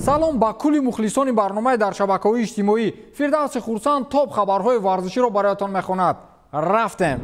Салом ба кулли мухлисони барномаи дар шабакаҳои иҷтимоӣ. Фирдавси Хурсанд топ хабарҳои варзиширо бароятон мехонад. Рафтем.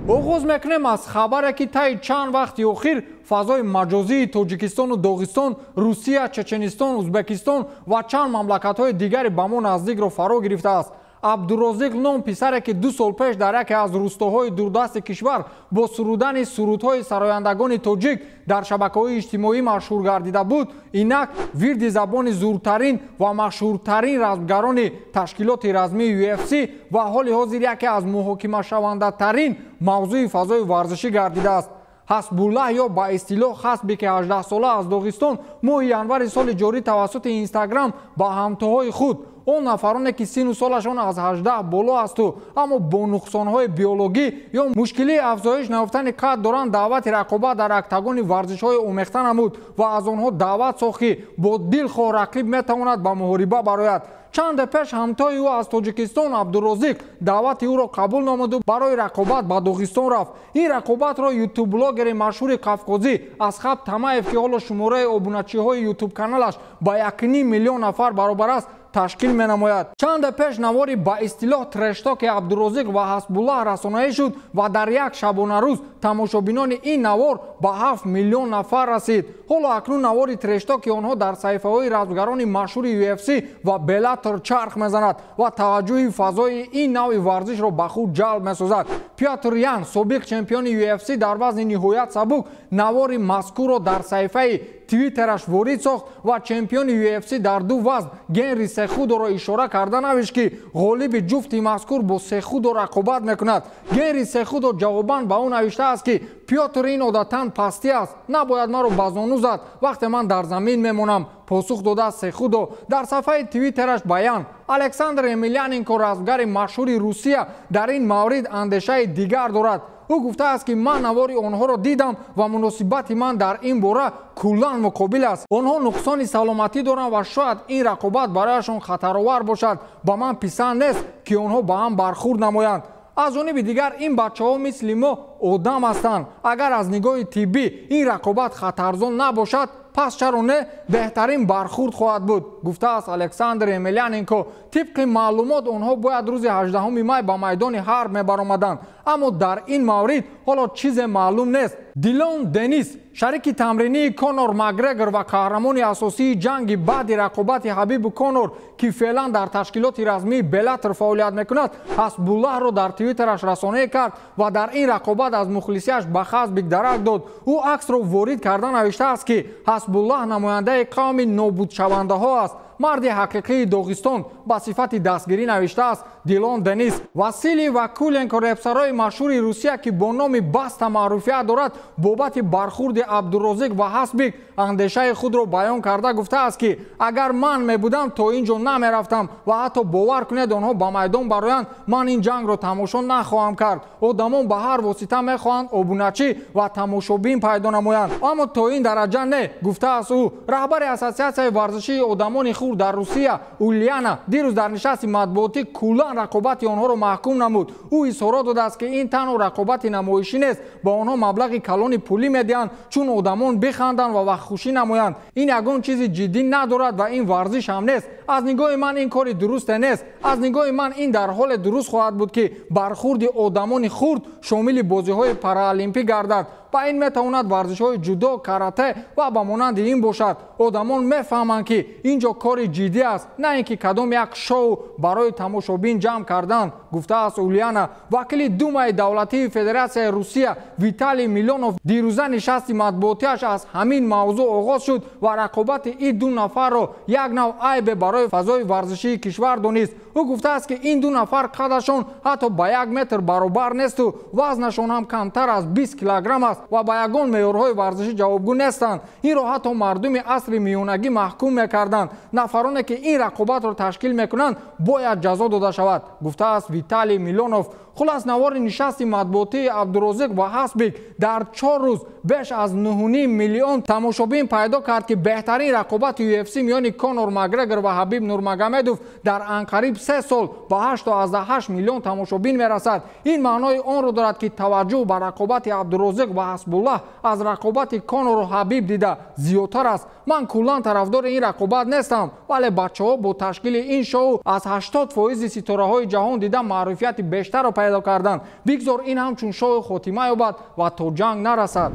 Оғоз мекунем аз хабаре, ки таи чанд вақти охир фазои маҷозии Тоҷикистону Доғистон, Русия, Чеченистон, Узбекистон ва чанд мамлакатҳои дигари ба мо наздикро фаро гирифтааст. Абдурозиқ ном писаре, ки 2 сол пеш дар яке аз рустоҳои дурдасти кишвар бо сурудани сурудҳои сарояндагони тоҷик дар шабакаҳои иҷтимоӣ машҳур гардида буд, инак вирди забони зуртарин ва машҳуртарин размгарони ташкилоти размии UFC ва ҳоли ҳозир яке аз муҳокимашавандатарин мавзӯи фазои варзишӣ гардидааст. Ҳасбуллаҳ ё ба истилоҳ Хасбе, ки 18сола аз Доғистон, моҳи январи соли ҷорӣ тавассути Инстаграм ба ҳамтоҳои худ, он нафароне, ки сину солашон аз 18 боло асту аммо бо нуқсонҳои биологӣ ё мушкилии афзоиш наёфтани қад доранд, даъвати рақобат дар октагони варзишҳои омехта намуд ва аз онҳо даъват сохт, ки бо дилхоҳ рақиб метавонад ба муҳориба барояд. Чанде пеш ҳамтои ӯ аз Тоҷикистон Абдурозиқ даъвати ӯро қабул намуду барои рақобат ба Доғистон рафт. Ин рақобатро ютубблогери машҳури қафқозӣ Асхаб Тамаев, ки ҳоло шумораи обуначиҳои ютуб-каналаш ба 1,5 миллион нафар баробар аст, ташкил менамояд. Чанде пеш навори ба истилоҳ трештоки Абдурозиқ ва Ҳасбуллаҳ расонаӣ шуд ва дар як шабонарӯз тамошобинони ин навор ба 7 миллион нафар расид. Ҳоло акнун навори трештоки онҳо дар саҳифаҳои размгарони машҳури UFC ва Bellator чарх мезанад ва таваҷҷӯҳи фазои ин навъи варзишро ба худ ҷалб месозад. Пётр Ян, собиқ чемпиони UFC дар вазни ниҳоят сабук, навори мазкурро дар саҳифаи твиттераш ворид сохт ва чемпиони UFC дар ду вазн Генри Сехудоро ишора карда навишт, ки ғолиби ҷуфти мазкур бо Сехудо рақобат мекунад. Генри Сехудо ҷавобан ба ӯ навиштааст, ки Пётр, ин одатан пастӣ аст, набояд маро ба зону зад вақте ман дар замин мемонам, посух додааст Сехудо. Дар сафҳаи твиттераш баён Александр Емельяненко, размгари машҳури Русия, дар ин маврид андешаи дигар дорад. Ӯ гуфтааст, ки ман навори онҳоро дидам ва муносибати ман дар ин бора куллан муқобил аст. Онҳо нуқсони саломатӣ доранд ва шояд ин рақобат барояшон хатаровар бошад. Ба ман писанд нест, ки онҳо ба ҳам бархӯрд намоянд. Аз ҷониби дигар, ин бачаҳо мисли мо одам ҳастанд. Агар аз нигоҳи тиббӣ ин рақобат хатарзон набошад, пас чаро не, беҳтарин бархӯрд хоҳад буд, гуфтааст Александр Емельяненко. Тибқи маълумот, онҳо бояд рӯзи 18 май ба майдони ҳарб мебаромаданд, аммо дар ин маврид ҳоло чизе маълум нест. Дилон Денис, шарики тамринии Конор Макгрегор ва қаҳрамони асосии ҷанги баъди рақобати Ҳабибу Конор, ки феълан дар ташкилоти размии Беллатор фаъолият мекунад, Ҳасбуллаҳро дар твиттераш расонае кард ва дар ин рақобат аз мухлисиаш ба Хасбик дарак дод. Ӯ аксро ворид карда навиштааст, ки Ҳасбуллаҳ намояндаи қавми нобудшавандаҳо аст, марди ҳақиқии Доғистон, ба сифати дастгирӣ навиштааст Дилон Денис. Василий Вакуленко, репсарои машҳури Русия, ки бо номи Баста маъруфият дорад, бобати бархӯрди Абдурозиқ ва Ҳасбик андешаи худро баён карда гуфтааст, ки агар ман мебудам, то ин ҷо намерафтам ва ҳатто бовар кунед, онҳо ба майдон бароянд, ман ин ҷангро тамошо нахоҳам кард. Одамон ба ҳар восита мехоҳанд обуначӣ ва тамошобин пайдо намоянд, аммо то ин дараҷа не, гуфтааст ӯ. Раҳбари ассотсиатсияи варзишии одамони хурд дар Русия Ульяна дирӯз дар нишасти матбуотӣ куллан рақобати онҳоро маҳкум намуд. Ӯ изҳорот додааст, ки ин танҳо рақобати намоишӣ нест, ба онҳо маблағи калони пулӣ медиҳанд, чун одамон биханданд ва вақтхушӣ намоянд. Ин ягон чизи ҷиддӣ надорад ва ин варзиш ҳам нест. Аз нигоҳи ман ин кори дурусте нест. Аз нигоҳи ман ин дар ҳоле дуруст хоҳад буд, ки бархӯрди одамони хурд шомили бозиҳои параолимпӣ гардад. Ба ин метавонад варзишҳои ҷудо, карате ва ба монанди ин бошад. Одамон мефаҳманд, ки ин ҷо кори ҷиддӣ аст, на ин ки кадом як шоу барои тамошобин ҷамъ кардан, гуфтааст Ульяна. Вакили Думаи давлатии Федератсияи Русия Виталий Милонов дирӯза нишасти матбуотиаш аз ҳамин мавзӯъ оғоз шуд ва рақобати ин ду нафарро як нав айбе барои фазои варзишии кишвар донист. Ӯ гуфтааст, ки ин ду нафар қадашон ҳатто ба 1 метр баробар несту вазнашон ҳам камтар аз 20 килограмм аст ва ба ягон меъёрҳои варзишӣ ҷавобгӯ нестанд. Инро ҳатто мардуми асри миёнагӣ маҳкум мекарданд. Нафароне, ки ин рақобатро ташкил мекунанд, бояд ҷазо дода шавад, гуфтааст Виталий Милонов. Хулас, навори нишасти матбуотии Абдурозиқ ва Ҳасбик дар 4 рӯз беш аз 9,5 миллион тамошобин пайдо кард, ки беҳтарин рақобати UFC миёни Конор Макгрегор ва Ҳабиб Нурмагомедов дар анқариб 3 сол ба 8,8 миллион тамошобин мерасад. Ин маънои онро дорад, ки таваҷҷӯҳ ба рақобати Абдурозиқ ва Ҳасбуллаҳ аз рақобати Конору Ҳабиб дида зиёдтар аст. Ман куллан тарафдори ин рақобат нестам, вале бачаҳо бо ташкили ин шоу аз 80% ситораҳои ҷаҳон дида маъруфияти бештарро пайдо карданд. Бигзор ин ҳамчун шоу хотима ёбад ва то ҷанг нарасад.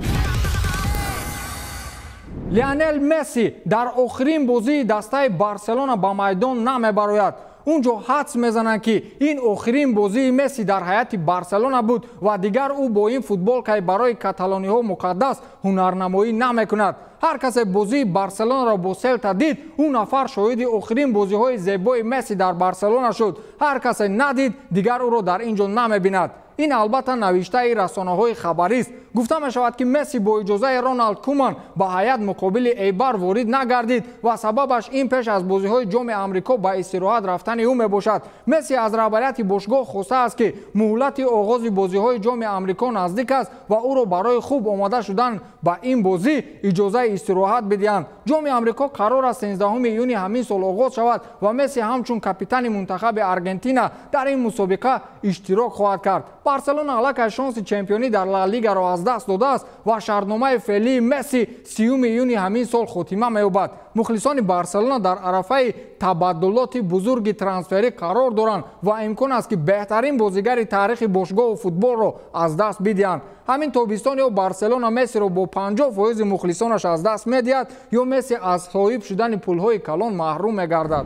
Лионел Месси дар охирин бозии дастаи Барселона ба майдон намебарояд. Унҷо ҳадс мезананд, ки ин охирин бозии Месси дар ҳайати Барселона буд ва дигар ӯ бо ин футболкаи барои каталониҳо муқаддас ҳунарнамоӣ намекунад. Ҳар касе бозии Барселонаро бо Селта дид, ӯ нафар шоҳиди охирин бозиҳои зебои Месси дар Барселона шуд. Ҳар касе надид, дигар ӯро дар ин ҷо намебинад. Ин албатта навиштаи расонаҳои хабарист. Гуфта мешавад, ки Месси бо иҷозаи Роналд Куман ба ҳайат муқобили Эйбар ворид нагардид ва сабабаш ин пеш аз бозиҳои Ҷоми Амрико ба истироҳат рафтани ӯ мебошад. Месси аз раҳбарияти бошгоҳ хостааст, ки муҳлати оғози бозиҳои Ҷоми Амрико наздик аст ва ӯро барои хуб омода шудан ба ин бозӣ иҷозаи истироҳат бидиҳанд. Ҷоми Амрико қарор аст 13 июни ҳамин сол оғоз шавад ва Месси ҳамчун капитани мунтахаби Аргентина дар ин мусобиқа иштирок хоҳад кард. Барселона аллакай шонси чемпионӣ дар Ла Лигаро аз даст додааст ва шартномаи феълии Месси 30 июни ҳамин сол хотима меёбад. Мухлисони Барселона дар арафаи табаддулоти бузурги трансферӣ қарор доранд ва имкон аст, ки беҳтарин бозигари таърихи бошгоҳу футболро аз даст бидиҳанд. Ҳамин тобистон ё Барселона Мессиро бо 50% мухлисонаш аз даст медиҳад, ё Месси аз соҳиб шудани пулҳои калон маҳрум мегардад.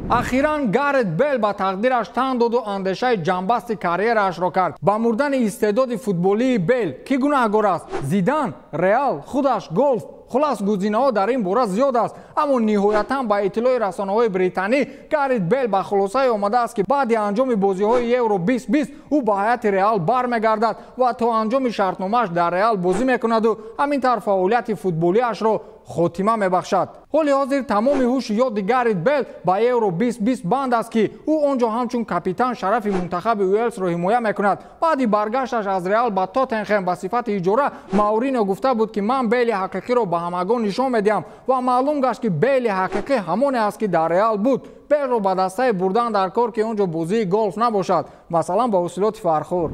Ахиран Гарет Бел ба тақдираш тан доду андешаи ҷанбасти карьераашро кард. Ба мурдани истеъдоди футболии Бел кӣ гунаҳгор аст? Зидан, Реал, худаш, голф? Хулас, гузинаҳо дар ин бора зиёд аст, аммо ниҳоятан ба иттилои расонаҳои британӣ Гарет Бел ба хулосае омадааст, ки баъди анҷоми бозиҳои Евро 2020 ӯ ба ҳайати Реал бармегардад ва то анҷоми шартномааш дар Реал бозӣ мекунаду ҳамин тавр фаъолияти футболиашро хотима мебахшад. Ҳоли ҳозир тамоми ҳуши ёди Гарет Бел ба Евро 2020 банд аст, ки ӯ он ҷо ҳамчун капитан шарафи мунтахаби Уэлсро ҳимоя мекунад. Баъди баргашташ аз Реал ба Тоттенхем ба сифати иҷора, Маурино гуфта буд, ки ман Бейли ҳақиқиро ба ҳамагон нишон медиҳам ва маълум гашт, ки Бейли ҳақиқӣ ҳамоне аст, ки дар Реал буд. Белро ба дастаи бурдан дар кор, ки он ҷо бозии голф набошад, масалан ба ҳосилоти фархур.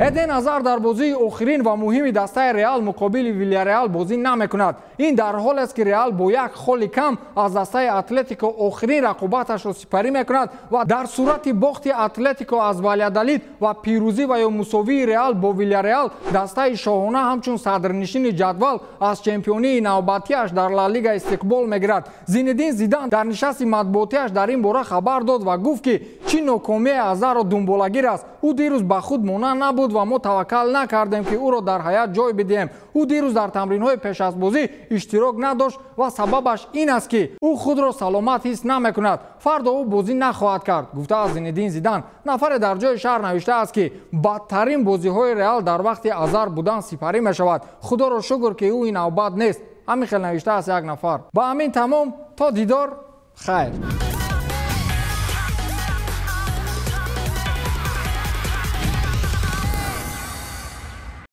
Эден Азар дар бозии охирин ва муҳими дастаи Реал муқобили Вильяреал бозӣ намекунад. Ин дар ҳолест, ки Реал бо як холи кам аз дастаи Атлетико охирин рақобаташро сипарӣ мекунад ва дар сурати бохти Атлетико аз Вальядолид ва пирӯзӣ ва ё мусовии Реал бо Вильяреал, дастаи шоҳона ҳамчун садрнишини ҷадвал аз чемпионии навбатиаш дар Ла Лига истиқбол мегирад. Зинедин Зидан дар нишасти матбуотиаш дар ин бора хабар дод ва гуфт, ки чӣ нокомие Азарро дунболагир аст. Ӯ дирӯз ба худ монанд набуд ва мо таваккал накардем, ки ӯро дар ҳаят ҷой бидиҳем. Ӯ дирӯз дар тамринҳои пеш аз бозӣ иштирок надошт ва сабабаш ин аст, ки ӯ худро саломат ҳис намекунад. Фардо ӯ бозӣ нахоҳад кард, гуфтааст Зинедин Зидан. Нафаре дар ҷои шаҳр навиштааст, ки бадтарин бозиҳои Реал дар вақти Азар будан сипарӣ мешавад. Худоро шукр, ки ӯ ин навбат нест. Ҳамин хел навиштааст як нафар. Ба ҳамин тамом, то дидор, хайр.